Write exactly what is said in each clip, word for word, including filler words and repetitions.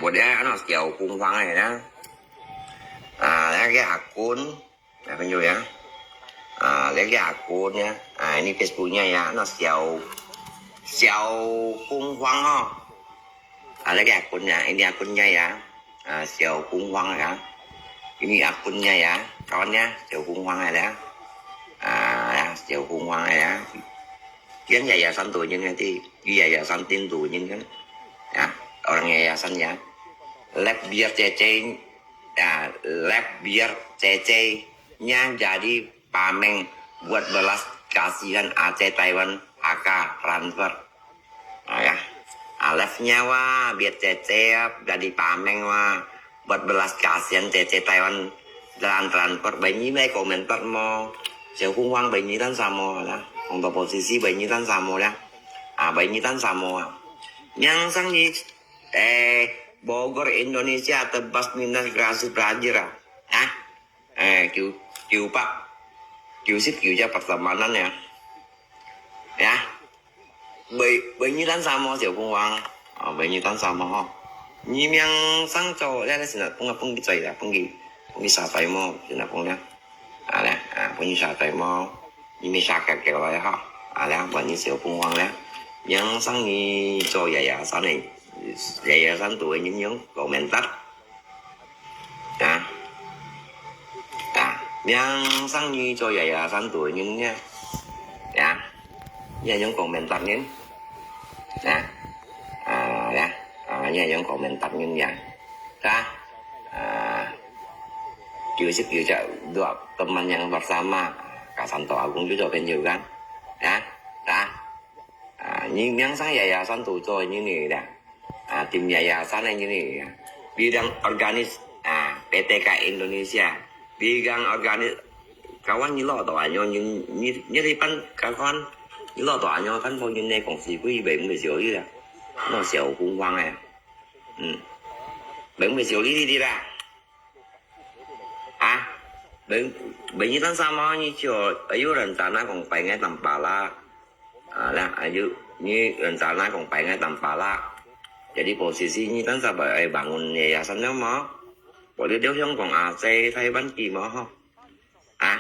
我的安到小凤凰的啦。啊，那个阿坤，啊，朋友呀，啊，那个阿坤呀，啊，你Facebook-nya ya，那小小凤凰哦。啊，那个阿坤呀，ini akunnya ya, ah, 小凤凰 ya. Ini akunnya ya, kawannya 小凤凰 ya. Ah, ya, 小凤凰 ya. Yan yayasan tu nyin nanti, di yayasan tin tu nyin kan. Ya, orang yayasan ya. Lep biar Cece, ya, lep biar Cece-nya jadi pameng buat belas kasihan Aceh Taiwan H K transfer. Ah, ya. Alef-nya wa, biar Cece jadi pameng wa, buat belas kasihan Cece Taiwan jalan transfer. Bai nyi mai komentar mo, 小凤凰 bai nyi tan samo lah, untuk posisi bai nyi tan samo lah. Ah, bai nyi tan samo ah. Yang sang ni, eh, Bogor Indonesia, Tebas Minang Gerasi Brazil ah. Ah, eh, kiu, kiu pak, kiu sip kiu ja pertemanan ya. Ya. Bai, bai nyi tan samo 小凤凰. Ah, bai nyi tan samo ho. Nyi miang sang cho, ya, ya, sina pung, pung ki choi ya, pung ki, pung ki sa tai mo, sina pung ya. Ah, ya, ah, pung ki sa tai mo. Nyi mi sa ka ke lai ha. Ah, ya, bai nyi 小凤凰 ya. Yang sang ni cho yayasan ni, yayasan tu ni yung komentar. Ya. Ya, miang sang ni cho yayasan tu nyin ya. Ya. Ya, yung komentar nyin. Ya. Ah, ya. Ah, ya, yung komentar nyin ya. Ka. Ah. Kiu sip kiu ja dua teman yang bersama. Ka santo agung juga penjuru kan. Ya. Ka. Ah, nyi miang sang yayasan tu cho nyin ni ya. Ah, tim yayasan ni nyin ni ya. Bidang organis, ah, P T K Indonesia. Bidang organis, kawan nyi lo to anyo, nyi, nyi, nyi lipan kawan nyi lo to anyo kan po nyin ne kong si kui bai mui siu li ya. No 小凤凰 eh. Hmm. Bai mui siu li li di lah. Ah, bai, bai nyi tan samo ni cho, ayu rencana kong bai ngai Tampalak. Ah, lah, ayu, ni rencana kong bai ngai Tampalak. Jadi posisi ni tan sabar ai bangun yayasan ni mo. Boleh dia Hong Kong Aceh, Taiwan ki mo ho. Ah,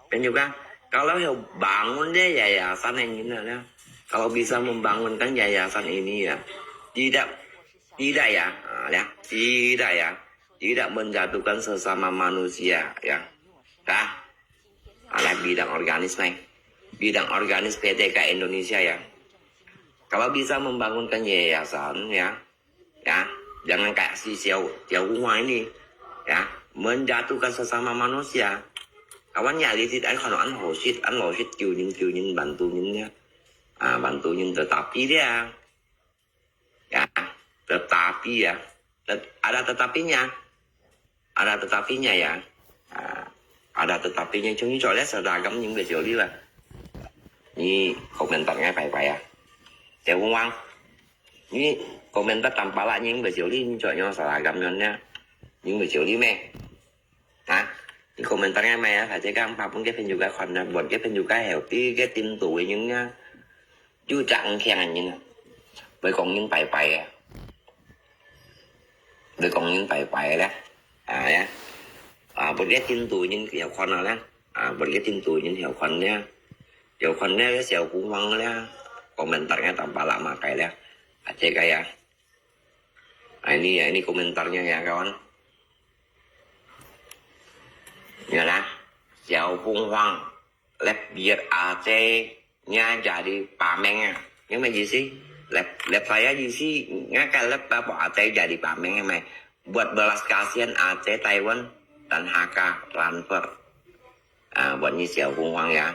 kan juga, kalau he bangun dia yayasan ni ni lah. Kalau bisa membangunkan yayasan ini ya. Tidak, tidak ya. Ah, ya. Tidak ya. Tidak menjatuhkan sesama manusia ya. Dah. Alah bidang organis ni. Bidang organis P T K Indonesia ya. Kalau bisa membangunkan yayasan ya. Ya, jangan kayak si 小凤凰 ini. Ya, menjatuhkan sesama manusia. Kawan ya, lisit an kono an hosit, an losit kiu nyin kiu nyin bantu nyin ya. Ah, bantu nyin tetapi dia. Ya, tetapi ya. Tet-, ada tetapinya. Ada tetapinya ya. Ah, ada tetapinya. Chung ni cho le seragam nyin bai siu li lah. Ni komentar ngai bai bai ya. 小凤凰. Ni komentar Tampalak nyin bai siu li, ni cho nyo seragam nyon ya. Nyin bai siu li me. Ha? Ni komentar ngai mai ya, saja kang papun ke penjuka kon na, buat ke penjuka healthy ke tim tu nyin ya. Ju chang kiang nyin. Bai kong nyin bai bai ya. Bai kong nyin bai bai lah. Ah, ya. Ah, bai ke tin tu nyin hiau kon lah. Ah, bai ke tin tu nyin hiau kon ya. Hiau kon ya, 小凤凰 lah. Komentar ngai Tampalak makai lah. Aceh kaya. Ah, ini ya, ini komentarnya ya, kawan. Ya lah. 小凤凰. Lep biar Aceh-nya jadi pameng. Ini mai isi. Lep, lep saya isi, ngaka lep apa Aceh jadi pameng mai. Buat belas kasihan Aceh, Taiwan, dan H K transfer. Ah, buat ni 小凤凰 ya.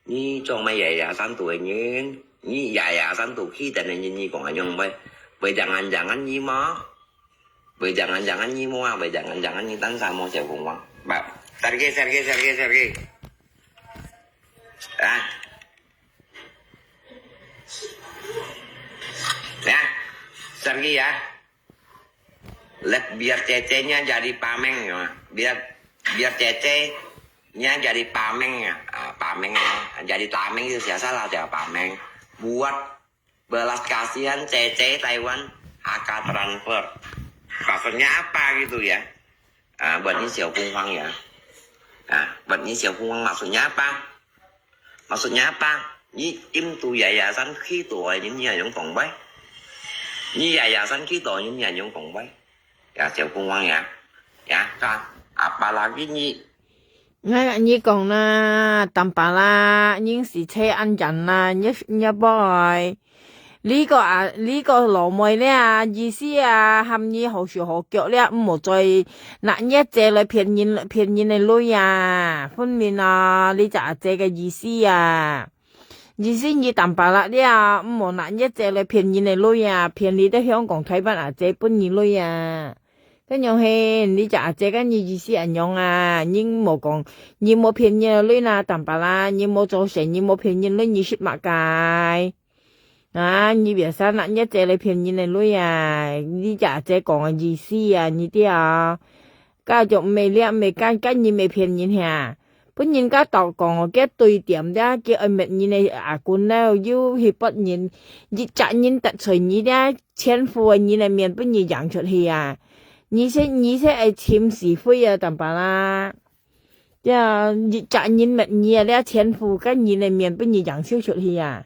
Ni cuma yayasan tu nyin, ni yayasan tu kita nyin ni kong anyong bai. Bai jangan-jangan ni mo. Bai jangan-jangan ni mo ah, bai jangan-jangan ni tan samo 小凤凰. Ba, sergi, sergi, sergi, sergi. Ah. Ya, sergi ya. Lep biar Cece-nya jadi pameng ya. Biar, biar Cece-nya jadi pameng ya. Ah, pameng ya. Jadi tameng itu siapa salah dia pameng. Buat belas kasihan Cece Taiwan H K transfer. Maksudnya apa gitu ya? Ah, buat ni 小凤凰 ya. Ah, buat ni 小凤凰 maksudnya apa? Maksudnya apa? Ni tim tu yayasan khi tu ai ni ni ayong kong bai. Ni yayasan khi tu ni ni ayong kong bai. Ya, 小凤凰 ya. Ya, ka. Apalagi ni Ngai你講啦，淡薄啦，人是車恁樣啦，你你boy。你個啊，你個老妹咧啊，意思啊，喊你好手好腳咧，毋好再拿你姐來騙人，騙人个女啊，分明啊，你隻阿姐个意思啊。意思你淡薄啦咧啊，毋好拿你姐來騙人个女啊，騙你在香港、台灣阿姐分人女啊。 該樣係，你隻阿姐該你意思恁樣啊？人無講，人無騙人个女啦，淡薄啦，人無做事，人無騙人女，你食麼个？啊，你別生啦，你姐來騙人个女啊！你隻阿姐講个意思啊，你知啊？該就毋係咧，毋係該，該人毋係騙人遐。 分人家鬥講哦，佢對點咧，佢愛滅人个阿公咧，又去bắt人，一隻人得罪你咧，全部个人个面分你揚出去啊！你先，你先愛尋是非啊，淡薄啦。呀，一隻人滅你啊，咧全部个人个面分你揚手出去啊！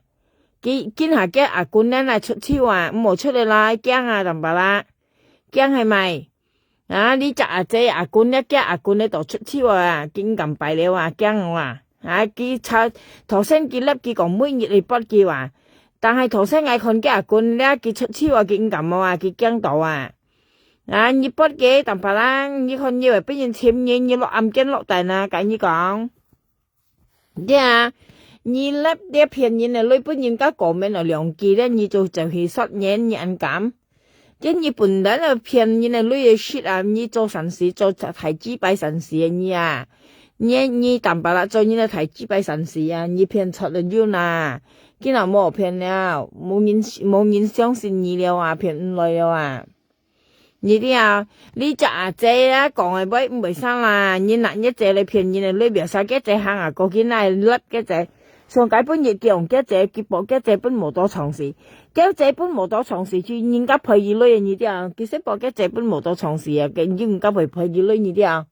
今，今下佢阿公咧來出手啊，毋好出來啦，驚啊，淡薄啦，驚係咪？ 啊，你隻阿姐阿公咧，佢阿公咧都出手啊，佢毋敢拜了啊，驚哦啊！啊，佢頭，頭先佢立佢講每日會bắt佢啊，但係頭先𠊎看佢阿公咧，佢出手啊，佢毋敢哦啊，佢驚到啊！啊，你bắt佢，淡薄啦，你看你會分人尋你，你落暗間落蛋啊，跟你講。 對啊，你立這騙人个女分人家過面了兩句咧，你就走去殺人，你恁敢？這你本來就騙人个女个shit啊，你做善事，做大幾擺善事个你啊！你，你淡薄啦，做人个大幾擺善事啊，你騙出了有啦，今日無好騙了，無人，無人相信你了啊，騙毋來了啊！ 你知啊，你隻阿姐啊，講个話毋會生啦，你拿你姐來騙人个，你別生佢姐行啊，過去那立佢姐，上街分佢講佢姐，佢報佢姐分無多長時，佢姐分無多長時，就人家賠佢女，你知啊，其實報佢姐分無多長時啊，佢人家會賠佢女，你知啊。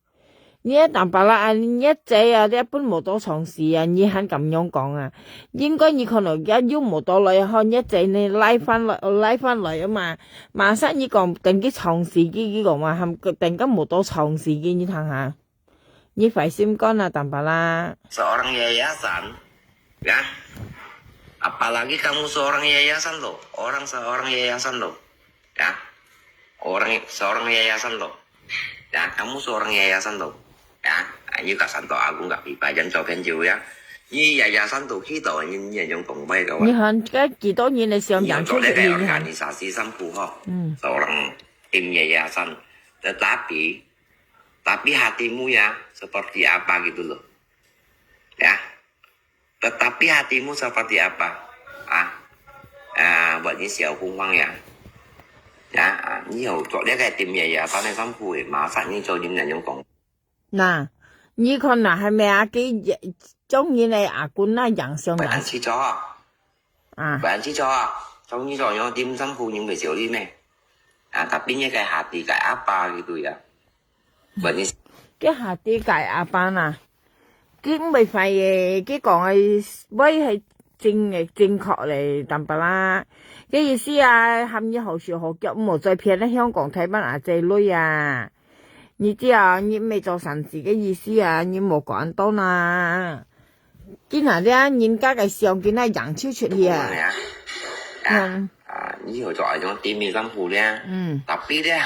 你个淡薄啦，你个姐啊，你分無多長時啊，你還敢樣講啊？應該你看到佢又無到來吼，你个姐呢，拉翻來，拉翻來啊嘛。馬上你講等佢長時，佢，佢講嘛，喊，等佢無到長時，佢，你聽下。你壞心肝啊，淡薄啦。Seorang yayasan, ya. Apalagi kamu seorang yayasan loh, orang seorang yayasan loh. Ya. Orang, seorang yayasan loh. Ya, kamu seorang yayasan loh. Ya, you got santo agung got pipa yang jauh kan jauh ya. Ni yayasan tu kita ni ni yang kong bai kawan. 你看，該幾多人个想 Ni 養出 yang 去 organisasi sampu ho. Hmm. Seorang tim yayasan. Tetapi, tapi hatimu ya seperti apa gitu loh. Ya. Tetapi hatimu seperti apa? Ah, ah, buat ni 小凤凰 ya. Ya, ah, 你有做這個店也，也，當然上鋪的嘛，啥你做人家用講。那，你看那還沒啊？佢將人个阿公那樣想啊。不然去做啊。啊。不然去做啊。從你做用店上鋪，你會少你咩？啊，tapi 你該下地該阿爸佢對啊。 Buat ni. 佢下地界阿爸啊，佢毋會壞个，佢講个話係正个，正確个，淡薄啦。佢意思啊，喊你好手好腳，毋好再騙了香港、台灣啊這類啊。你知啊，你毋係做善事个意思啊，你莫講恁多啦。 今下咧，人家个相，今下揚手出去啊。嗯。啊，你有做那種店面上鋪咧，嗯。Tapi咧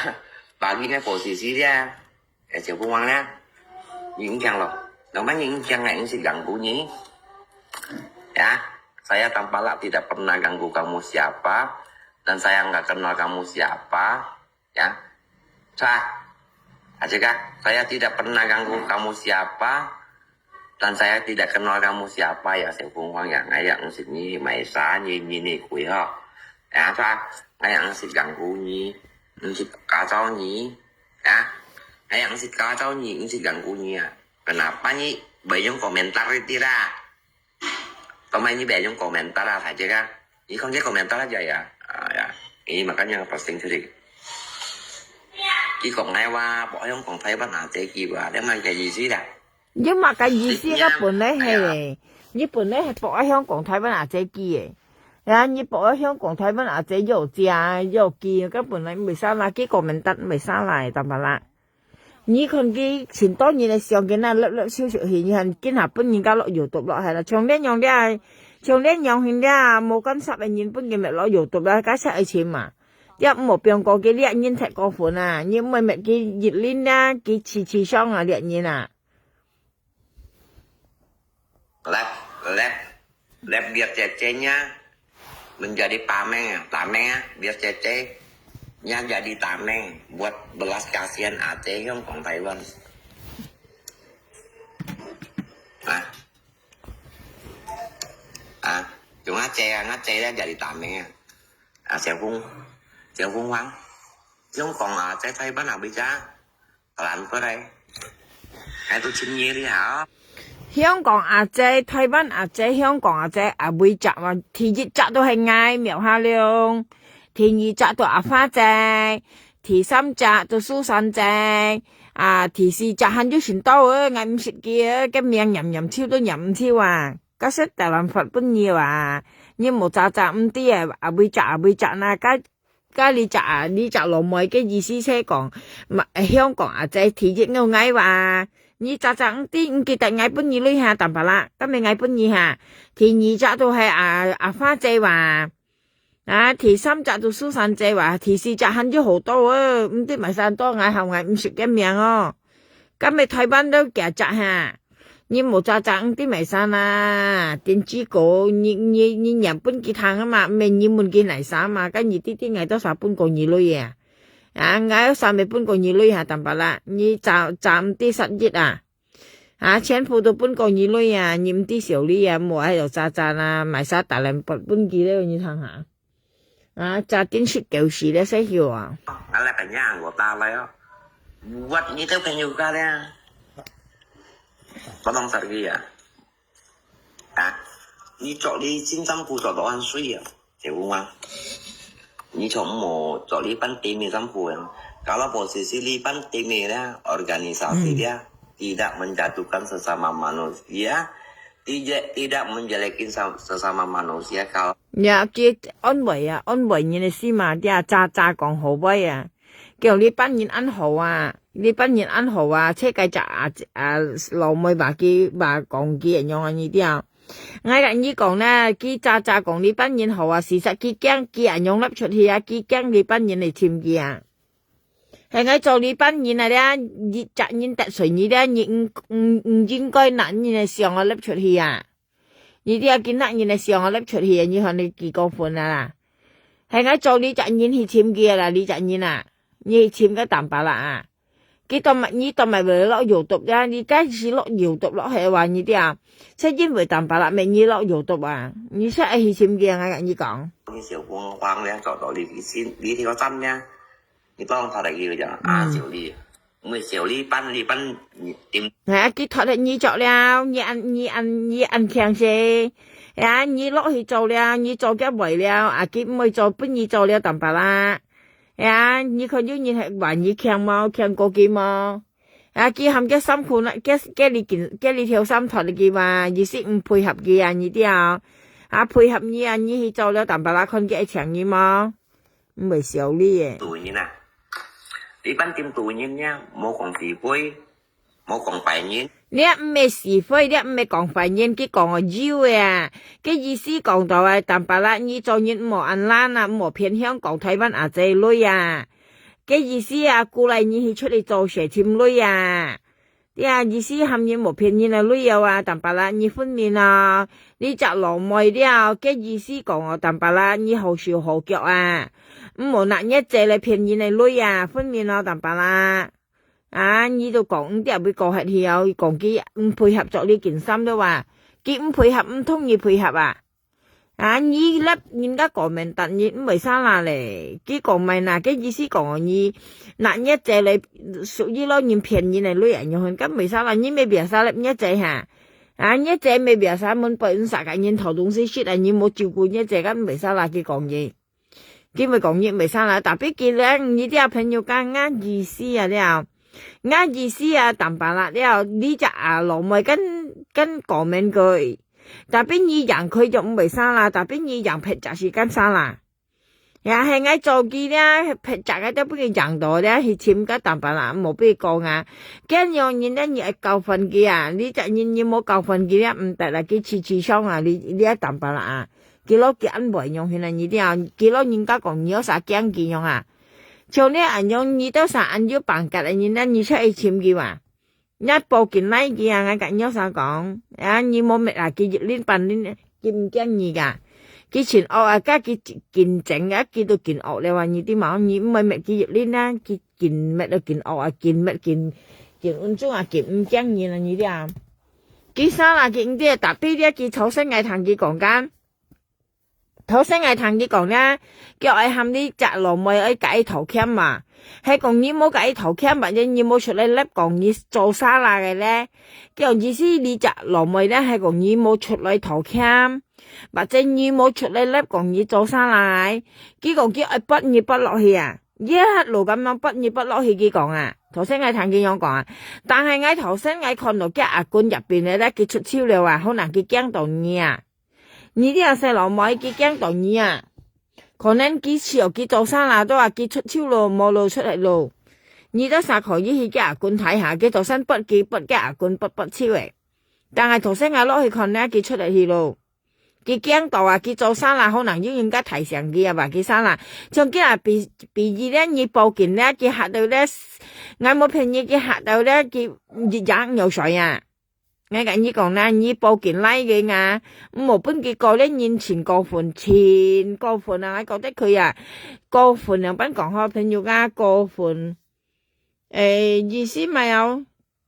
，bagi 个 posisi 咧，哎，就不忘咧，你影響咯。Namanya 影響啊，影響 ganggu 你。Ya, saya tanpa tidak pernah ganggu kamu siapa, dan saya nggak kenal kamu siapa. Ya. Sa, aja ka, saya tidak pernah ganggu kamu siapa, dan saya tidak kenal kamu siapa ya, 小凤凰 ya, ngaya ngsit ni maisa ni ni ni kui ho. Ya, sa, ngaya ngsit ganggu ni, ngsit kacau ni, ya. Ngaya ngsit kacau ni, ngsit ganggu ni ya. Kenapa ni, bayang komentar itu lah. Tama ini bayang komentar lah saja ka. Ini kan komentar aja ya. Ah, ya. Ini makanya posting sendiri. 佢講𠊎話，博香港、臺灣阿姐機會啊，你麼个意思啦？你麼个意思？你，你，佢本來係，哎呀。佢本來係博香港、臺灣阿姐機个。啊，佢博香港、臺灣阿姐又借又機，佢本來毋會使啦，佢國民黨毋會使啦，當然啦。你看佢前多年个相，佢那粒粒手手去，你看今下分人家落YouTube落去啦，像恁樣這，像恁樣形這，無監察个人分佢乜落YouTube啦，該實愛錢嘛。 這毋好放過佢，這人忒過分啊！你毋好搣佢一輪啊，佢痴痴相啊，這人啊！Lep, lep, lep biar cece nya menjadi tameng, tameng, biar cece nya jadi tameng buat belas kasihan Aceh, Hong Kong, Taiwan. Ah, ah, cuma Aceh, Aceh nya jadi tameng. 啊，小鳳，小鳳凰，香港啊，在臺灣啊，會隻，難過來，還都尋你了。香港阿姐、臺灣阿姐、香港阿姐啊，會隻嘛，第一隻都係𠊎苗下龍，第二隻都阿花姐，第三隻都蘇珊姐，啊，第四隻還有尋到哦，𠊎毋識佢哦，个名念念笑都念毋笑啊。 該實在難發分你啊，你無早早毋知啊，啊，會隻啊，會隻那，該，該你隻啊，你隻老妹个意思係講，嘛，香港阿姐第一𠊎𠊎哇，你早早毋知，毋記得𠊎分你鐳下，淡薄啦，今日𠊎分你下，第二隻都係啊，阿花姐哇。 啊，第三隻都蘇珊姐哇，第四隻還有好多哦，毋知買生多，𠊎喊𠊎毋識个名哦。今日臺灣都幾隻哈？你無早早毋知買生啊，電子歌，你，你，你念分佢聽啊嘛，毋係你問佢來生嘛，該你知知𠊎多少分過你鐳啊？啊，𠊎有啥物分過你鐳哈，淡薄啦，你早，早毋知十一啊？ 啊，全部都分過你鐳啊，你毋知少理啊，莫愛有渣渣啦，買啥大人分，分佢了，你聽下。啊，家庭式教師了，使曉啊。Alah, kanya anggota lah ya. Buat ni tu kan juga dia. Tolong tak ya. Ah, ni cok di Singapore cok doan sui ya. 姐夫吗？你從無做呢班店面上鋪呀？Kalau posisi呢班店面呢，organisasi dia tidak menjatuhkan sesama manusia, tidak tidak menjelekin sa- sesama manusia. Kalau 呀，佢安慰啊，安慰人个心嘛，這早早講好話啊。叫呢班人恁好啊，呢班人恁好啊，世界隻啊啊老妹話佢話講佢个樣啊，你聽。 𠊎甲你講呢，佢早早講這班人好啊，事實佢驚佢恁樣立出去啊，佢驚這班人來尋佢啊。係𠊎做這班人啊，這一隻人得罪你，這你毋毋毋應該拿人个相啊立出去啊。你這樣拿人个相啊立出去啊，你看你幾過分啊啦！係𠊎做這隻人去尋佢啊啦，這隻人啊，你去尋个淡薄啦啊！ 佢當然，你當然會落YouTube呀，你該時落YouTube落去話，你知啊？係因為淡薄啦，免你落YouTube啊，你係愛去尋佢啊，𠊎甲你講。你小鳳凰咧，做到你你你條針咧，你幫佢來去講啊，嗯。小李，因為小李班你班你點？哎，佢脫了你做了，你恁你恁你恁強勢，呀，你落去做了，你做个會了，啊，佢毋會做，分你做了淡薄啦。 呀，你看有人係話你強無？強過佢無？啊，佢喊佢衫褲那，佢佢你件，佢你條衫脫了佢嘛，意思毋配合佢啊，你知啊？啊，配合你啊，你去做了淡薄啦，看佢愛請你無？毋會笑你个。做人啊，你班店做人呀，莫講是非。 莫講壞人。這毋係是非，這毋係講壞人，佢講个有个啊。佢意思講到啊，淡薄啦，你做人毋好恁懶啊，毋好騙香港、臺灣阿姐鐳啊。佢意思啊，鼓勵你去出去做事尋鐳啊。這意思喊人莫騙人个鐳啊，淡薄啦，你分明啊，你隻老妹了，佢意思講哦，淡薄啦，你好手好腳啊，毋好拿日子來騙人个鐳啊，分明哦，淡薄啦。 啊，你都講毋得，會過忒去哦，講佢毋配合著你件衫了哇，佢毋配合，毋同你配合啊。啊，你立人家國民黨，你毋會使啦咧。佢講毋係拿，佢意思講哦，你拿日子來屬於老人騙人个鐳啊，你看，該毋會使啦，你乜biasa立日子哈。啊，日子乜biasa，門背毋使甲人討東西食啊，你無照顧日子，該毋會使啦，佢講你。佢毋會講你毋會salah，tapi佢咧，你這朋友講𠊎意思啊了，𠊎意思啊，坦白啦了，你隻啊老妹跟跟講明佢，tapi你贏佢就毋會salah，tapi你贏別隻係kan salah。也係𠊎做佢咧，別隻个都分佢贏到咧，去尋个坦白啦，無分佢講啊。恁樣人咧，你愛教訓佢啊，你隻人你無教訓佢咧，毋得啦，佢自自傷啊，你你愛坦白啦啊。佢老佢恁會用現在你這樣，佢老人家講你有啥驚佢用啊？像你恁樣，你都啥恁有辦法个人咧，你出去尋佢啊？你報警來佢啊，𠊎甲你有啥講？啊，你無滅啊，佢一輪半輪，佢毋驚你噶。佢盡惡啊，甲佢競爭啊，佢都盡惡了啊，你知無？你毋會滅佢一輪啊，佢競滅都盡惡啊，競滅競競穩重啊，競毋驚你啦，你知啊？佢salah佢毋知，tapi咧，佢頭先𠊎聽佢講緊。 頭先𠊎聽佢講咧，佢愛喊你隻老妹愛甲佢道歉嘛。係講你無甲佢道歉，或者你無出來立講你做salah个咧。佢講意思你隻老妹咧，係講你無出來道歉，或者你無出來立講你做salah个。佢講佢愛罰你罰落去啊，一路咁樣罰你罰落去，佢講啊。頭先𠊎聽佢樣講啊，但係𠊎頭先𠊎看到佢阿公入邊个咧，佢出手了啊，可能佢驚到你啊。 你這細老妹佢驚到你啊，可能佢笑佢做salah都啊，佢出手咯，無咯出力咯。你都啥可以去佢阿公睇下，佢做生不佢不佢阿公不不手誒。但係頭先𠊎落去看咧，佢出力去咯。佢驚到啊，佢做salah，可能有人家提醒佢啊吧，佢salah。像佢啊，比比喻咧，你報警咧，佢嚇到咧，𠊎無騙你，佢嚇到咧，佢一樣有水啊。 𠊎甲你講啦，你報警來个啊，毋好分佢過了人盡過分，盡過分啊！𠊎覺得佢啊，過分啊，般講吼，朋友啊，過分。誒，意思嘛要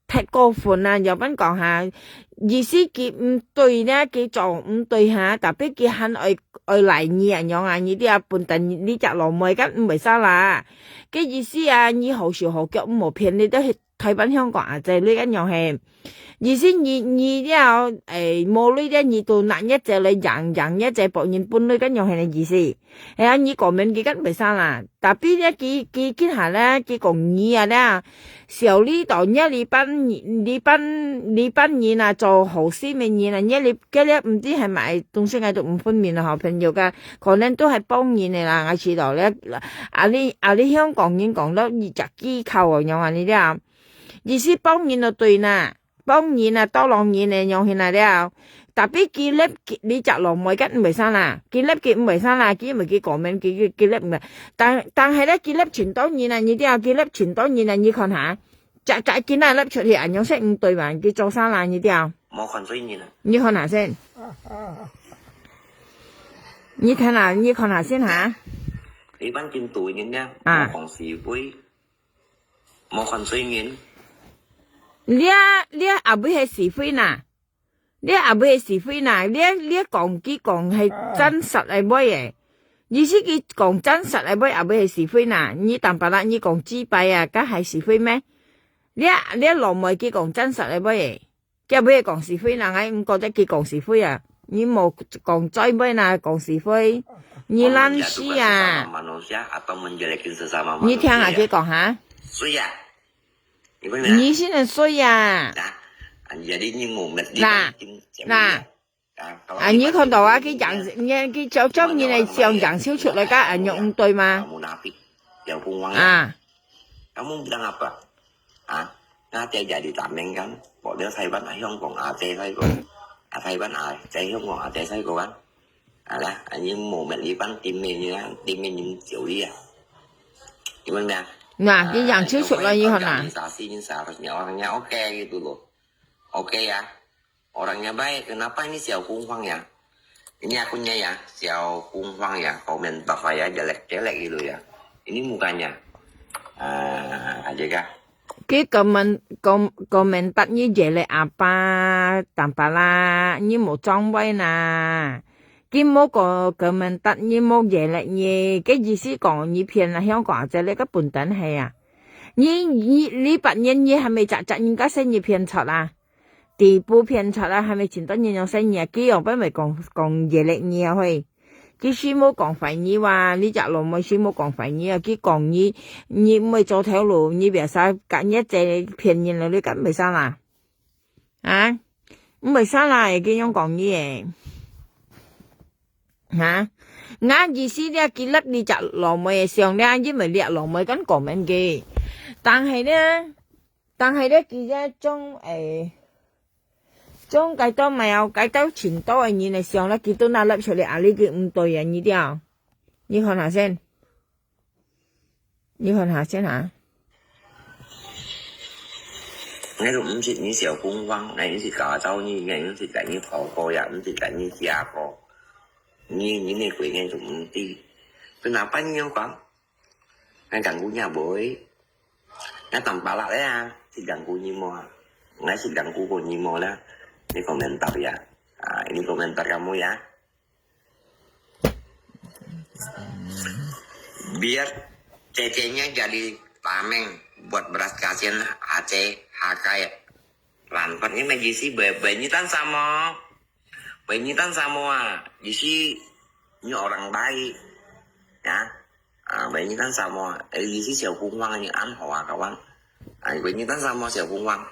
忒過分啊，要般講哈，意思佢毋對呢，佢做毋對哈，tapi佢還愛愛賴你啊，樣啊，你這啊，笨蛋，你隻老妹，敢毋會salah啊？个意思啊，你好手好腳，毋好騙，你都係台灣香港啊，這類个樣嘿。 意思你你了，誒，無鐳了，你都拿日子來贏，贏日子，別人分鐳，恁樣係个意思。係啊，你講明佢敢會salah。Tapi咧，佢佢今下咧，佢講你啊咧，小李到你這班你班你班人啊，做好心个人啊，你這个咧毋知係麼个東西，𠊎都毋分明啦，吼，朋友个，可能都係幫人个啦，𠊎知道咧。啊你啊你香港人講到一隻技巧哦，樣啊，你咧，意思幫人就對啦。 幫人啊，tolong人个樣形啊了。Tapi佢立佢，你隻老妹，佢毋會salah，佢立佢毋會salah，佢因為佢講明，佢佢佢立毋會。但但係咧，佢立盡多人啊，你知啊，佢立盡多人啊，你看下，隻隻囡仔立出去，恁樣式毋對嘛，佢做salah，你知啊？無看衰人啊。你看下先，你看下，你看下先哈。你班真對人呢，啊。無講是非。 無看衰人。這這阿妹係是非呐，這阿妹係是非呐，這這講佢講係真實个話誒。意思佢講真實个話，阿妹係是非呐。你坦白啦，你講幾擺啊，該還是非咩？這這老妹佢講真實个話誒。 佢毋會講是非啦，𠊎毋覺得佢講是非啊。你無講嘴尾啦，講是非，你懶尸啊！你聽下佢講哈。你先係衰啊！那那，啊，你看到啊，佢講，你佢就將你个相講笑出來，該恁樣毋對嗎？啊！ Kamu bilang apa? Ha? Nga te jadi tameng kan? Pok dia Taiwan ah, Hong Kong ah, te Taiwan. Ah, Taiwan ah, te Hong Kong ah, te Taiwan kan? Alah, anjing mau mat lipan tim ni kan, tim ni jauh dia. Gimana? Nah, dia yang cucuk lah, Yohan ah. Sa sini seharusnya orangnya oke gitu loh. Oke ya. Orangnya baik, kenapa ini 小凤凰 ya? Ini akunnya ya, 小凤凰 ya, komen apa ya, jelek-jelek gitu ya. Ini mukanya. Ah, aja kah? Cái comment com comment tắt như vậy là apa, tạm bạ là như một trong vậy nè. Cái mốt có comment tắt như một vậy là như cái gì xí còn như phiền là không có, vậy là cái bùn tánh hay à. Như, như lý bạch nhân như hay mày chặt chặt những cái sẽ như phiền thật à. Tỷ bù phiền chặt à, hay mày chỉnh tắt như nhau sẽ nhẹ ký ở bên mày còn, còn dễ lệ nhiều hơi. 佢係無講壞你哇，你隻老妹係無講壞你啊，佢講你，你毋會做頭路，你別儕隔日仔騙人了，你敢毋會使啦？啊？毋會使啦，佢樣講你誒。哈？𠊎意思咧，佢立你隻老妹个相咧，因為你老妹敢comment佢。但係咧，但係咧，佢咧將誒，將該兜無有，該兜盡多个人个相咧，佢都拿立出來，啊，你个毋對啊，你知啊？你看下先，你看下先哈。 𠊎都毋識你小鳳凰，𠊎毋識加州你，𠊎毋識甲你婆婆呀，毋識甲你姐婆。你，你个鬼，𠊎都毋知。佢哪般你樣講？𠊎講過你無？𠊎當巴拉个啊，識講過你無啊？𠊎識講過過你無啦？你komentar ya。啊，你komentar kamu ya。 Biar cecenya jadi tameng buat belas kasihan Aceh, Hakay, Langkat. Ini mah J C banyitan sama. Banyitan sama. J C ini orang baik. Ya. Ah, banyitan sama. Eh, J C 小凤凰 ini an hoa kawan. Ah, banyitan sama 小凤凰.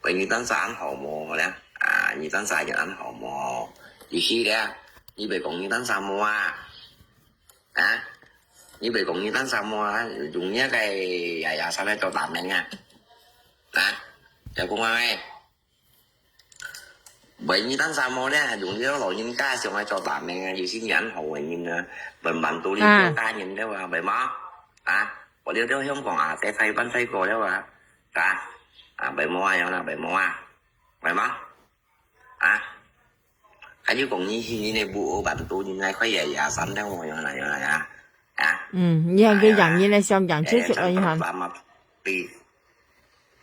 Banyitan sa an hoa mo lah. Ah, nyitan sa an hoa mo. J C lah. Ni bai kong nyitan sama. Ha? Ni bai kong nyitan sama. Ujungnya kay yaya sana cho tameng ah. Ha? 小凤凰 eh. Bai nyitan sama 咧，用這老人家想愛做大名啊，有些人好个人啊，慢慢都你做家人了啊，bai嘛？啊，我了了香港啊，在台灣在過了啊，啊，啊，bai嘛啊，樣啦，bai嘛啊，bai嘛？啊，還有講你去你那部歐版都你那塊也也三兩我樣啦，樣啦呀，啊。嗯，你看佢養人的想養出去了，你看。Sama di,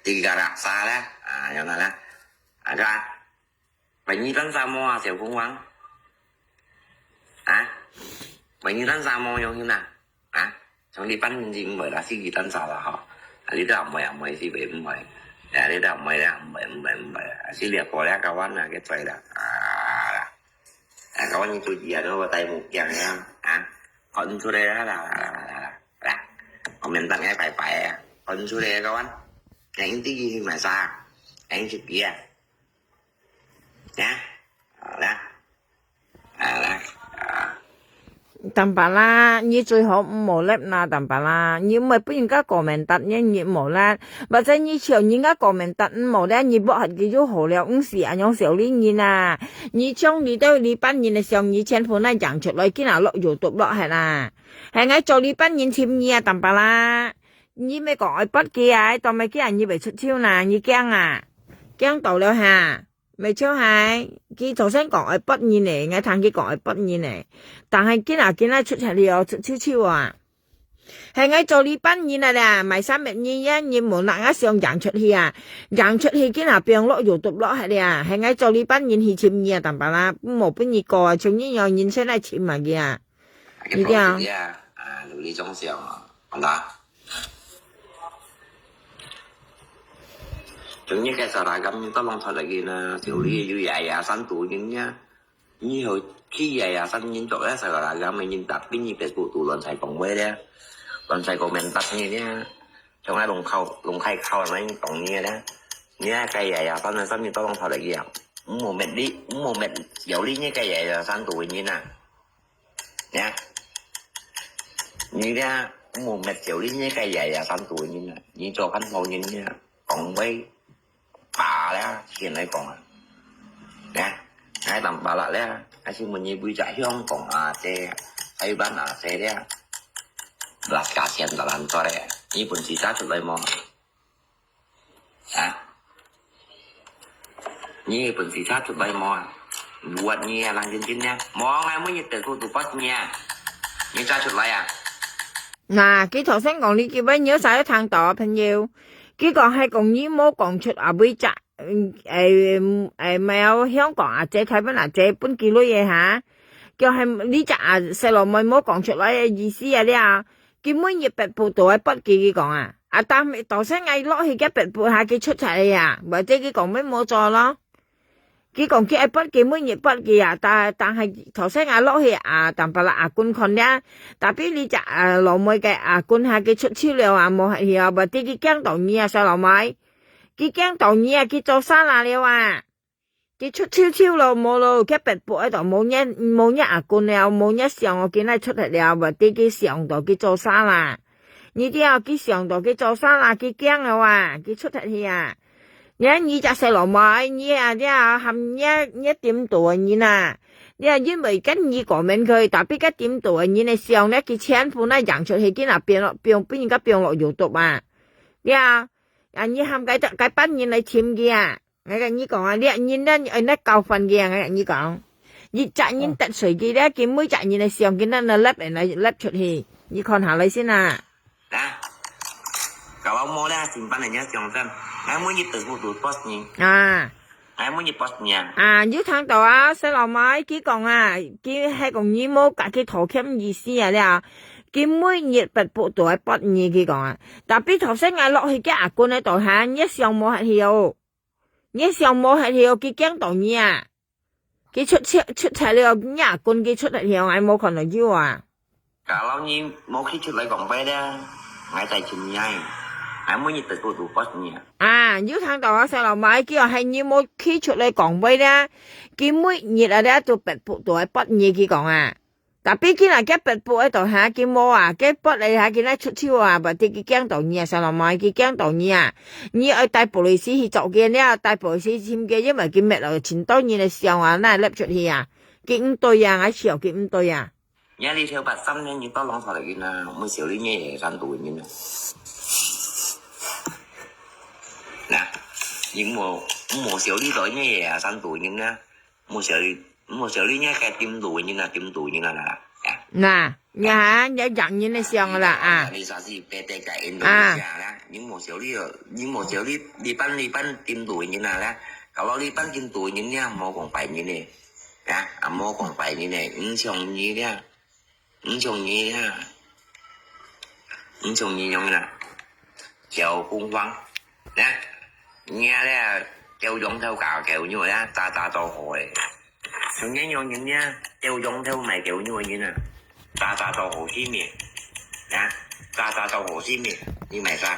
di garasa lah, ah, yang mana? Ada. Banyitan sama 小凤凰. Ah? Banyitan sama yang hina. Ah? Trong di pan di mbai lah si gitan salah ho. Di dah mbai mbai si bai mbai. Ya, di dah mbai lah mbai mbai mbai. Si lihat boleh kawan lah, kita lah. Ah, lah. Ah, kawan itu dia tu, tai mukiang ya. Ah? Kon sudah lah, lah, lah, lah, lah. Lah. Komentar ngay pai pai ya. Kon sudah ya, kawan. Yang inti gini masa. Yang inti dia. Ya. Hao lah. Hao lah. 啊。Tambala，你最好毋好立啦，Tambala，你毋係分人家comment呢，你毋好啦，或者你笑人家comment毋好咧，你block佢就好了，毋使恁樣笑你人啊。你將你兜你班人个相，你全部拿影出來，今日落YouTube落去啦。係𠊎做你班人尋你啊，Tambala。你咪講愛block佢啊，當咪佢啊，你會出手啦，你驚啊？驚到了哈？ 無錯係，佢頭先講愛block人呢，𠊎聽佢講愛block人呢。但係今日今日出出去哦，出手手啊。係𠊎做你班人啊啦，買衫物人呀，你無拿𠊎相影出去啊，影出去今日放落YouTube落去了啊，係𠊎做你班人去尋你啊，Tambala，毋好分你過啊，像你樣人先來尋啊佢啊。你聽。啊，努力中想啊，好啦。 Chungnyi kay saragam nyi tolong thot lagi na, siuli yu yaya san tu nyin nya. Nyi ho ki yaya san nyin tok ya saragam nyin tapi nyi pet tu tu lon sai kong wei dia. Lon sai kong mentat nyi dia. Chong ai long khau, long khai khau na nyi tong nyi dia. Nyi kay yaya san na san nyi tolong thot lagi ya. Mo met di, mo met yau li nyi kay yaya san tu nyin na. Ya. Nyi dia mo met yau li nyi kay yaya san tu nyin na. Nyi cho kan mo nyin nya. Kong wei. Ba le, hian lai kong a. Nè, ngai tang ba la le, a si mun ni bui ja hiong kong a se, hai ban a se le. Blas ka sian da lan to le, ni bun si ta chut lai mo. A. Ni bun si ta chut lai mo. Buat ni a lang jin jin ne. Mo ngai mun ni te tu tu pat ni a. Ni ta chut lai a. Nè, kỹ thuật sen kong li ki bai nyo sa yo thang to, 朋友. 佢講係講你無講出阿妹隻，嗯，誒，誒，無有香港阿姐、台灣阿姐分佢女个哈，叫係你隻阿細佬妹無講出來个意思啊了。佢每日發布都會發佢，佢講啊，啊，但係頭先𠊎落去个發布下，佢出出來啊，或者佢講乜無做咯。佢講佢愛發，佢每日發佢啊，但，但係頭先啊落去啊，但把啦阿君看了，tapi你隻啊老妹个阿君哈，佢出手了啊，無歇去啊，無知佢驚到你啊，細老妹，佢驚到你啊，佢做salah了啊，佢出手手咯，無咯，佢白布喺度，無你，無你阿君了，無你想哦，佢哪出去了，無知佢想到佢做salah，你知啊，佢想到佢做salah，佢驚了啊，佢出去啊。 你，你隻細老妹，你啊，你啊，喊你，你點到个人啊，你啊，因為跟你講明佢，tapi該點到个人个相呢，佢全部那揚出去，佢那放落，放，分人家放落YouTube啊，你啊，啊，你喊該，該班人來尋佢啊，𠊎跟你講啊，你啊，人呢，愛那教訓佢啊，𠊎跟你講，你隻人得罪佢咧，佢每隻人个相，佢那那立，那立出去，你看下來先啊。 Nah, kalau mau lah simpan aja siang tan. Ngai mun itu butuh posnya. 啊。 Ngai mun itu posnya. 啊，有聽到啊，細老妹，佢講啊，佢係講你無甲佢道歉意思啊了，佢每日發布都會發你，佢講啊。Tapi頭先𠊎落去佢阿君个度哈，你想無歇去哦，你想無歇去哦，佢驚到你啊。 佢出，出，出差了，若君佢出來了，𠊎無看到有啊。Kalau你無去出來講話咧，𠊎再尋你啊。𠊎每日都都都發你啊。啊，有聽到啊，細老妹，佢話係你無去出來講話咧，佢每日啊咧都發布，都會發你，佢講啊。Tapi佢那个發布喺度哈，佢無啊，佢發來哈，佢來出手啊，berarti佢驚到你啊，細老妹，佢驚到你啊。 你愛帶polisi去捉佢，你愛帶polisi尋佢，因為佢搣了盡多人个相啊，哪立出去啊？佢毋對啊，𠊎笑佢毋對啊。你這條八三年，你到弄出來个呢，沒小你你也三多人啊。那，你無，無小你到你也三多人啊。 Mo siya li, mo siya li niya kay tim do niya na, tim do niya na, na. Ya. Nah, ya, ya yang niya na siyang la, ah. Organisasi P T K Indonesia la. Ni mo siya li, ni mo siya li, lipan, lipan tim do niya na la. Kalau lipan tim do niya, mo kong pai niya ni. Ya, mo kong pai niya ni. Ing siang niya. Ing siang niya. Ing siang niya yang na. Kiao kung huang. Nè, nghe lẽ, kêu dòng theo cả kiểu như vậy á, ta ta tàu hổ ấy. Chúng nhé nhau nhìn nhé, kêu dòng theo mày kiểu như vậy nhìn à. Ta ta tàu hổ xí miệng. Nè, ta ta tàu hổ xí miệng. Như mày sao?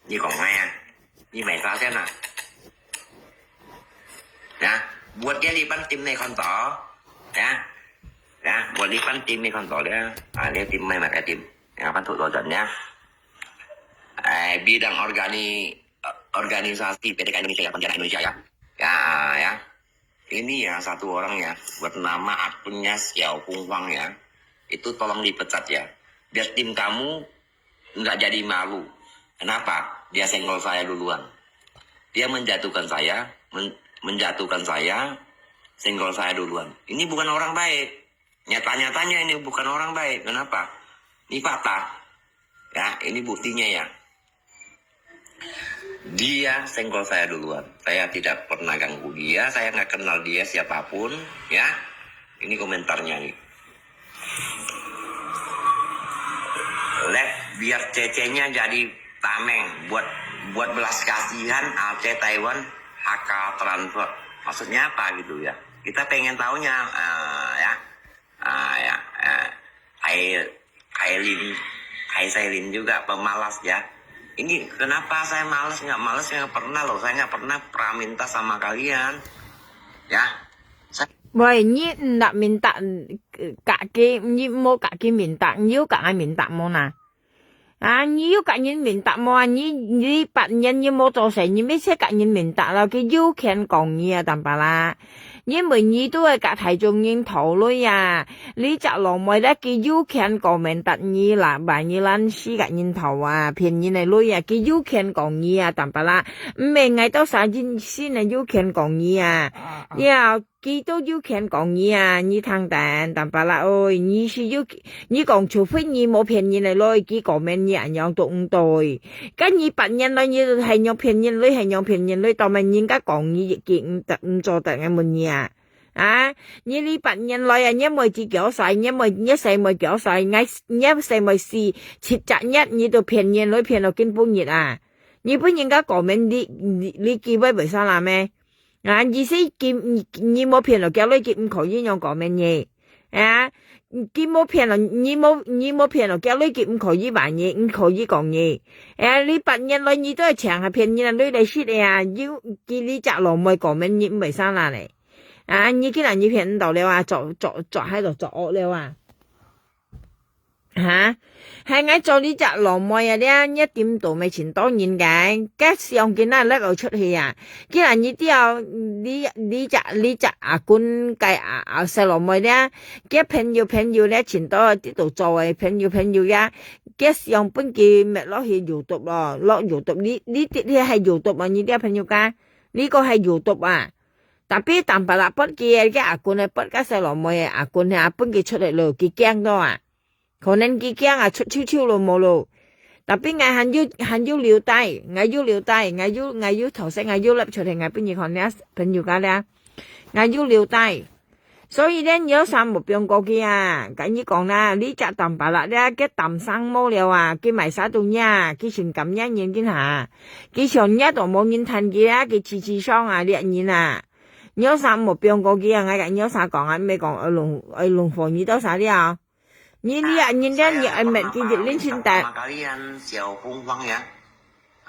Như còn nghe à? Như mày sao xem nào? Nè, buat cái đi bắn tim này con tỏ. Nè, nè, buat đi bắn tim này con tỏ đấy. À, nếu tim mày mà cái tim. Nè, bắn thủ tỏ dần nhá. Eh, bidang organi-, organisasi P T K Indonesia ya, Pontianak Indonesia ya. Ya, ya. Ini ya, satu orang ya, buat nama akunnya Xiao Kung Huang ya. Itu tolong dipecat ya. Biar tim kamu nggak jadi malu. Kenapa? Dia senggol saya duluan. Dia menjatuhkan saya, men-, menjatuhkan saya, senggol saya duluan. Ini bukan orang baik. Nyata-nyatanya ini bukan orang baik. Kenapa? Ini fakta. Ya, ini buktinya ya. Dia senggol saya duluan. Saya tidak pernah ganggu dia, saya nggak kenal dia siapapun, ya. Ini komentarnya nih. Leh, biar cecenya jadi tameng buat, buat belas kasihan Aceh Taiwan H K transfer. Maksudnya apa gitu ya? Kita pengen taunya, eh, ya. Ah, ya, eh, Hai, Hai Lin, Hai Sai Lin juga pemalas ya. Ini kenapa saya malas? Nggak malas, nggak pernah loh. Saya nggak pernah pra minta sama kalian. Ya. Saya 喂，你毋得面答，甲佢，你莫甲佢面答，你有甲𠊎面答無呐？ 啊，你有甲人面答無啊？你，你八年你無做事，你乜使甲人面答咯，佢有權講你啊，淡薄啦。因為你都係甲大眾人討論啊，你隻老妹咧，佢有權講面答你啦，把你爛死甲人頭啊，騙人个鐳啊，佢有權講你啊，淡薄啦。毋係，𠊎兜儕人先係有權講你啊。啊，啊。你啊， 佢都有權講你啊，你聽等，淡薄啦，ôi，你係有，你講除非你無騙人个鐳，佢講面你恁樣都毋對。該你八年來，你係用騙人鐳，係用騙人鐳，到尾人家講你，佢毋得，毋做得，𠊎問你啊。啊，你這八年來啊，你妹子幾多歲？你妹，你細妹幾多歲？𠊎，你細妹死七隻月，你都騙人鐳，騙到今晡日啊！你分人家講面，你，你，你機會袂使啦咩？啊，意思佢，你，你無騙了，佢來佢毋可以用講乜嘢。啊，佢無騙了，你無，你無騙了，佢來佢毋可以話你，毋可以講你。啊，你八年來你都係淨係騙人啊，你來食个啊，有，佢你隻老妹講乜你毋會生啦咧。啊，你既然你騙毋到了啊，做，做，做，還做做惡了啊。 哈？係𠊎做你隻老妹啊，這，你點到乜盡多人个，該相機拿擸出去啊。既然你掉，你，你隻，你隻阿公个阿，阿細老妹這，該朋友朋友這盡多，這度做个朋友朋友呀，該相分佢搣落去YouTube咯，落YouTube，你，你，你係YouTube啊，你這朋友家，你個係YouTube啊。Tapi tanpa lapor佢个阿公个，put該細老妹个阿公个，分佢出來咯，佢驚到啊。 可能佢驚啊，出臭臭咯無咯。Tapi𠊎還有，還有留帶，𠊎有留帶，𠊎有，𠊎有頭先，𠊎有擸出來，𠊎分你看咧，朋友家咧，𠊎有留帶。所以咧，你有啥目標過去啊？跟你講啦，你隻擔巴拉咧，佢擔生毛了啊，佢賣啥東西啊？佢先感染人緊下，佢想惹到無人趁佢啊，佢自自傷啊，掠人啊。你有啥目標過去啊？𠊎跟你有啥講啊？毋係講愛弄，愛弄火你到啥了？ 你，你啊，你，你，你，哎，免，你，你，你，你，你，Pertama kalian 小凤凰 ya.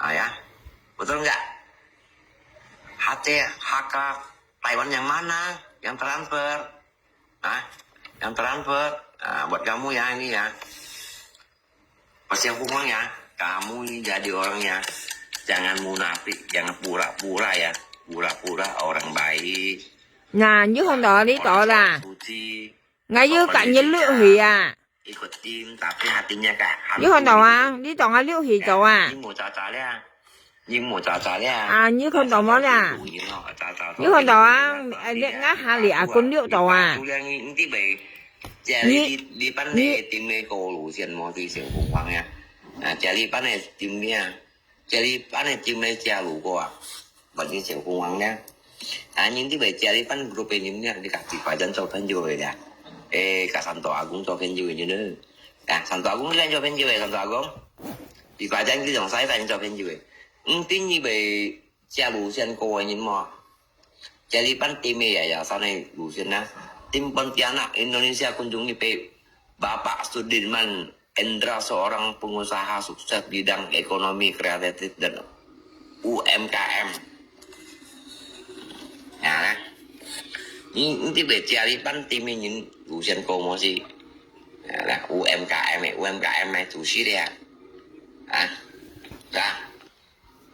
Ah, ya. Betul nggak? Hati H K Taiwan yang mana? Yang transfer? Ah, yang transfer? Ah, buat kamu ya ini ya. Pas 小凤凰 ya, kamu ini jadi orang ya. Jangan munafik, jangan pura-pura ya. Pura-pura orang baik. Nah, 你看到你到啦。Orang suci. 𠊎有甲你錄去啊。你看到啊？你當下錄去做啊？啊，你看到無啦？你看到啊？呃，你，𠊎下你阿公錄到啊？你，你，Jalipan呢，點个加路過啊，或者小鳳凰呢？啊，人哋會Jalipan grup个人呢，你甲Pipajan做朋友个啦。誒，甲Santo Agung做朋友个人呢？啊，Santo Agung你做朋友个，Santo Agung。Pipajan佢同西番做朋友个。毋知你會加路線過个人無？ Jalipan tim ya, ya, sana lusin na. Tim Pontianak, Indonesia kunjungi pe Bapak Sudirman Endra, seorang pengusaha sukses bidang ekonomi kreatif dan U M K M. Ya, na. Ni, ni ti be Jalipan tim ni lusin ko mo si. Ya, na, U M K M, U M K M tu si dia. Ah, dah.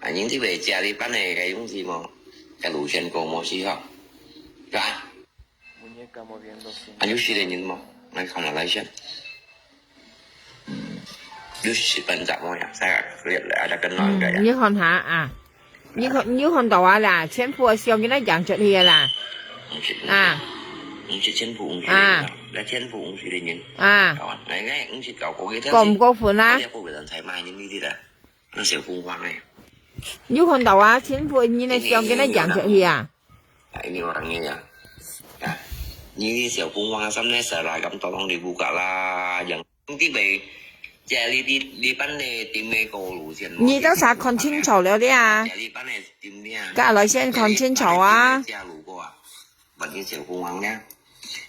啊，人這位Jalipan个，个用字無？个路線過無事吼，是吧？啊，有識个人無？來看下來先。有識班長無呀？Saya ada kenal enggak ya？你看下啊，你看，你看到啊啦，全部相機那揚出去个啦。啊。毋識，毋識全部毋識个人啊。啊。該全部毋識个人。啊。來，來，毋識搞過去，過毋過分啊？你也不會人才罵你，你的啦。 那小鳳凰呢？有看到啊，全部人个相機那揚出去啊。啊，ini orangnya ya. Ya. Ini 小鳳凰 sana seragam tolong dibuka lah. Yang penting baik. Jadi di, di depan ni tim ko lusin. 你到啥看清楚了的啊？Jalipan ni tim dia. 該來先看清楚啊。Jalipan ni tim dia 路過啊。 Buat 小鳳凰呢？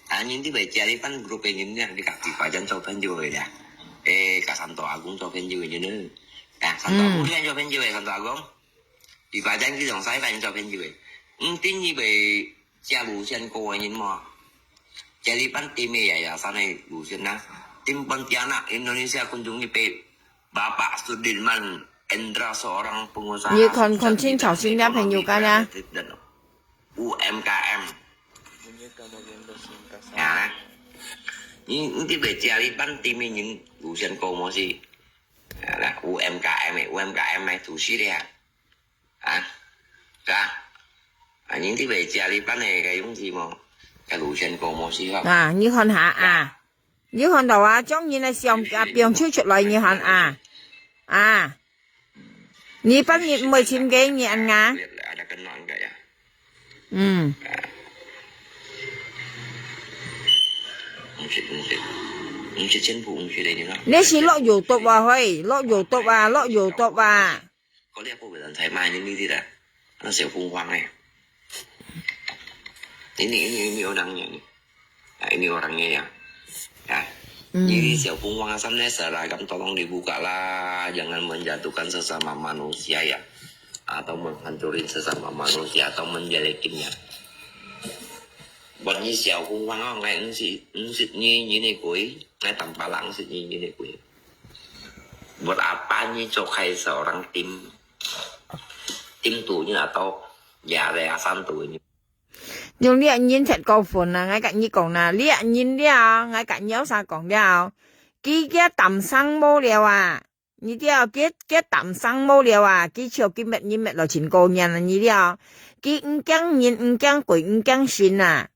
啊，人這位Jalipan grup个人呢，你甲Pipajan做朋友个啦。誒，甲Santo Agung做朋友个人呢。啊，Santo Agung你做朋友个，Santo Agung。Pipajan佢同西番做朋友个。毋知你會加路線過个人無？Jalipan tim ya, ya, sana lusin na. Tim Pontianak, Indonesia kunjungi pe Bapak Sudirman Endra, seorang pengusaha sukses bidang ekonomi kreatif dan U M K M. 你看，看清楚，新加朋友个啦。啊。你，你這位Jalipan tim个人路線過無事？啊，U M K M，U M K M个主席了。啊，是吧？啊，你這位Jalipan个，个用字無？个路線過無事吼。啊，你看下啊。 你看到啊，將人个相啊，放出出來，你看啊，啊，你分你毋會尋佢，你恁啊？嗯。你係落YouTube啊，嘿，落YouTube啊，落YouTube啊。 Kau lihat apa bilang saya main ini tidak? Anak 小鳳凰 eh. Ini, ini, ini orangnya ni. Nah, ini orangnya ya. Ya. Hmm. Jadi 小凤凰 asam ni seragam tolong dibuka lah, jangan menjatuhkan sesama manusia ya, atau menghancurin sesama manusia atau menjelekinnya. Buat ni 小凤凰 oh, ngai ngsit ngsit ni ni ni kui, ngai tampala ngsit ni ni ni kui. Buat apa ni cokai seorang tim tim tu ni atau ya yayasan tu ni. 用這人忒過分啊！𠊎甲你講啦，這人了，𠊎甲你有啥講了？佢个膽生毛了啊！你知道，佢个膽生毛了啊！佢笑佢滅人滅了真過癮啊！你知道，佢毋驚人，毋驚鬼，毋驚神啊！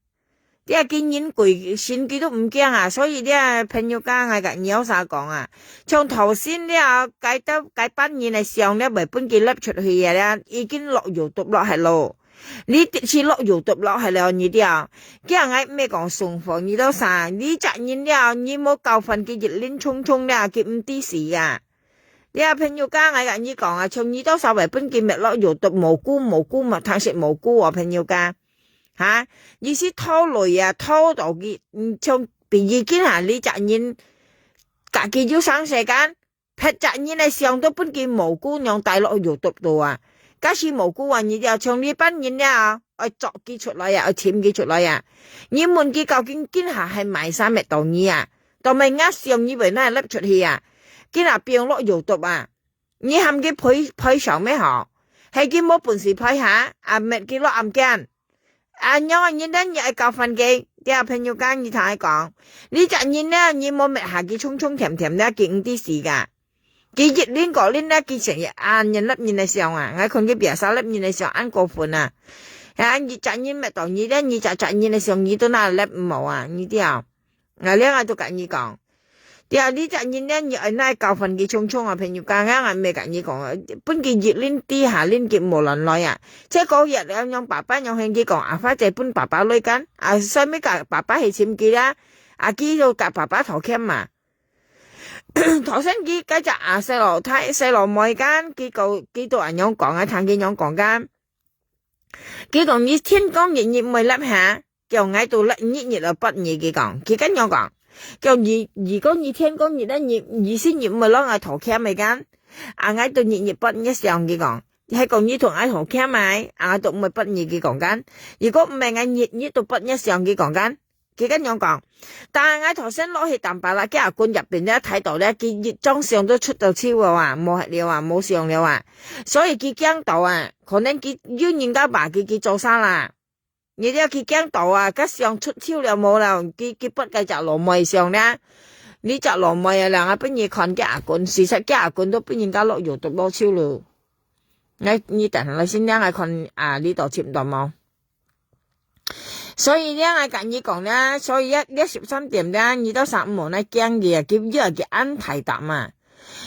這佢人鬼神佢都毋驚啊！所以這朋友家，𠊎甲你有啥講啊？像頭先了，該兜該班人个相了，袂分佢立出去啊！了已經落YouTube落去咯。 你的確落YouTube落去了，你知啊？佢啊，𠊎毋係講送貨，你都啥？你隻人了，你無交換佢一輪沖沖了，佢毋知死啊！你啊，朋友家，𠊎甲你講啊，像你都稍微分佢滅落YouTube，無辜無辜嘛，貪食無辜哦，朋友家。哈？你是偷來啊，偷到佢，嗯，像比如今下你隻人，家己有生世間， 別隻人个相都分佢無辜樣帶落YouTube肚啊！假使無辜啊，你就像你班人了啊，愛捉佢出來啊，愛尋佢出來啊！你問佢究竟今下係麼儕滅到你啊？都毋係吾相你會哪立出去啊？今下放落YouTube啊！你喊佢賠賠償咩吼？係佢無本事賠哈？啊，滅佢落暗間！ 恁樣啊，你等你愛交換佢，這朋友家你同佢講，你隻人呢，你無滅下佢沖沖甜甜呢，佢毋知死个。佢一輪過輪呢，佢成日恁樣立人个相啊，𠊎看佢biasa立人个相，恁過分啊！啊，你隻人滅到你呢，你隻隻人个相，你都拿立毋好啊，你知啊？ 𠊎這𠊎都甲你講，對啊，你隻人呢，你愛哪交換佢沖沖啊，朋友家，𠊎𠊎毋係甲你講啊，分佢一輪知下輪佢無亂來啊。這個月了，讓爸爸讓喊佢講，啊，或者分爸爸來間，啊，所以甲爸爸去尋佢啦，啊，佢就甲爸爸討欠嘛。頭先佢該隻啊細佬，大細佬妹間，佢講，佢都恁樣講啊，聽佢樣講間。佢講你天光日日毋會立下， 叫𠊎都日日來撥你，佢講，佢恁樣講。叫你，如果你天光日咧，你，你是日毋會落來討欠个間，啊，𠊎都日日撥你相，佢講。係講你同𠊎討欠个，啊，𠊎都毋會撥你，佢講間。如果毋係，𠊎日日都撥你相，佢講間。佢恁樣講。但係𠊎頭先落去Tampalak，佢阿公入邊咧，睇到咧，佢一張相都出到手了啊，無了啊，無相了啊。所以佢驚到啊，可能佢有人家話佢，佢做啥啦？ 你了佢驚到啊，該相出手了無啦？佢，佢撥該隻老妹相呢？你隻老妹啊，兩個分你看佢阿公，事實佢阿公都分人家落油毒落手了。你，你等下來先，𠊎看啊，你都尋到無？所以呢，𠊎甲你講呢，所以這，這十三點呢，你都想毋好來驚佢啊，佢，佢，佢恁大膽嘛。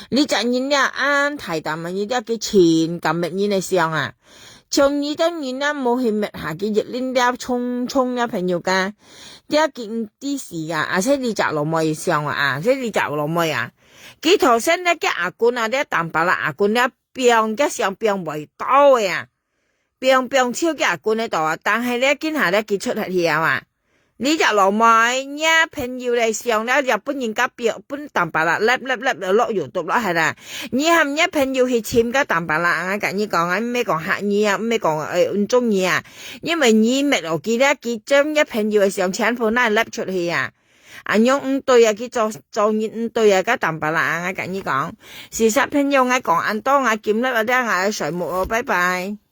你隻人了恁大膽啊，你了佢盡敢搣人个相啊。像你兜人啊，無去搣下佢一輪了沖沖了朋友家，了佢毋知死啊，啊，這你隻老妹相啊，啊，這你隻老妹啊。佢頭先了佢阿公啊，了Tampalak阿公了放个相放袂到个啊。 放放手佢阿公个度啊，但係咧，今下咧，佢出忒去啊嘛。你隻老妹，若朋友个相咧，就分人家表，分Tampalak，lap lap lap落油毒落去啦。你喊若朋友去尋个Tampalak，𠊎甲你講啊，毋係講嚇你啊，毋係講，呃，毋中意啊。因為你搣落去咧，佢將若朋友个相全部拿lap出去啊。 恁樣毋對啊，佢做，做人毋對啊，該Tampalak啊，𠊎甲你講。事實朋友，𠊎講恁多，𠊎今日啊，𠊎愛睡目哦，拜拜。